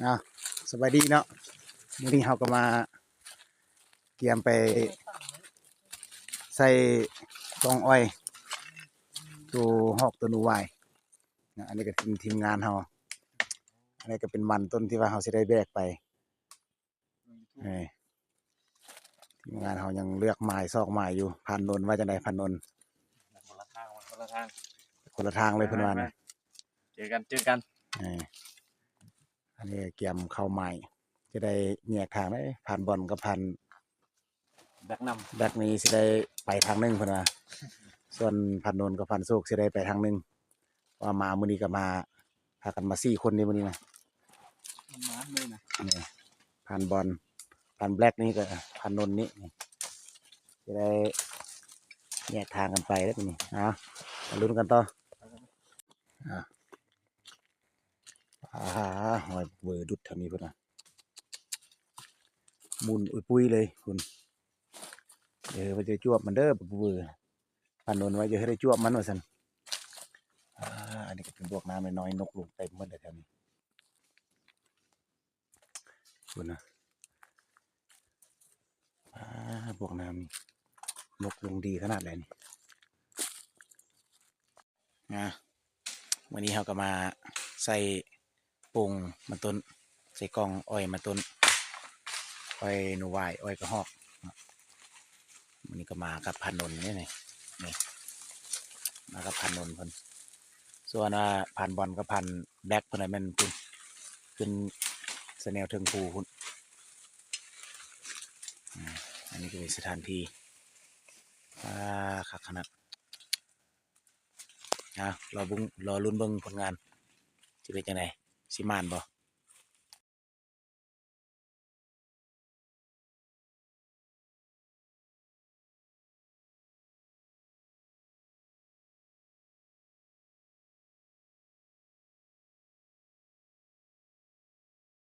ເອົາ ສະບາຍດີເນາະ ມື້ນີ້ເຮົາກໍມາກຽມໄປໃສ່ກອງອ້ອຍ ໂຕຮອກໂຕໜູຫວາຍນະ. ອັນນີ້ກໍເປັນທີມງານເຮົາ ອັນນີ້ກໍເປັນມັນຕົ້ນທີ່ວ່າເຮົາຊິໄດ້ແບກໄປ. ເອີ ທີມງານເຮົາຍັງເລືອກໝາຍຊອກໝາຍຢູ່. ພານນົນວ່າຈັ່ງໃດ? ພານນົນ ຄົນລະທາງ ຄົນລະທາງ ຄົນລະທາງເລີຍເພິ່ນວ່ານະ. ເຈີກັນ ເຈີກັນ. ເອີ ອັນນີ້ກຽມເຂົ້າໝາຍ ຈະໄດ້ແຍກທາງເດ້. ພານບອນກັບພານ ແບັກນຳ ແບັກນີ້ຊິໄດ້ໄປທາງໜຶ່ງເພິ່ນວ່າ ສ່ວນພານນົນກັບພານໂຊກຊິໄດ້ໄປທາງໜຶ່ງ. ວ່າມາມື້ນີ້ກໍມາ ພາກັນມາສີ່ຄົນເດ້ມື້ນີ້ນະ ມານະ. ນີ້ ພານບອນ ພານແບັກນີ້ກໍພານນົນນີ້ ຊິໄດ້ແຍກທາງກັນໄປແລ້ວນີ້. ເອົາ ມາລຸ້ນກັນຕໍ່. ອ່າ ອ່າ ຫອຍເວີດຸດແຖວນີ້ພຸ້ນນະ ໝຸ່ນອຸຍປຸ້ຍເລີຍພຸ້ນ. ເອີ ວ່າຈະຈວບມັນເດີ ບັກເວີ ພານນົນວ່າຈະໃຫ້ໄດ້ຈວບມັນວ່າຊັ້ນ. ອ່າ ອັນນີ້ກໍເປັນບວກນ້ຳນ້ອຍໆ ນົກລົງເຕັມໝົດເລີຍແຖວນີ້ ພຸ້ນນະ. ອ່າ ບວກນ້ຳນີ້ ນົກລົງດີຂະໜາດໃດນີ້. ນະ ມື້ນີ້ເຮົາກໍມາໃສ່ໂປ່ງມັນຕົ້ນ ໃສ່ກ່ອງອ້ອຍມັນຕົ້ນ ອ້ອຍໜູຫວາຍ ອ້ອຍກະຮອກເນາະ. ມື້ນີ້ກໍມາກັບພານນົນນີ້ ນີ້ ນີ້ ມາກັບພານນົນເພິ່ນ. ສ່ວນວ່າພານບອນກັບພານແບັກເພິ່ນນະແມ່ນຂຶ້ນ ຂຶ້ນຊະແນວເທິງພູພຸ້ນ. ອາ ອັນນີ້ກໍເປັນສະຖານທີ່ ອາ ຄັກຂະໜາດ. ອ່າ ລໍເບິ່ງ ລໍລຸ້ນເບິ່ງຜົນງານ ຊິເປັນຈັ່ງໃດ ຊິໝານບໍ່?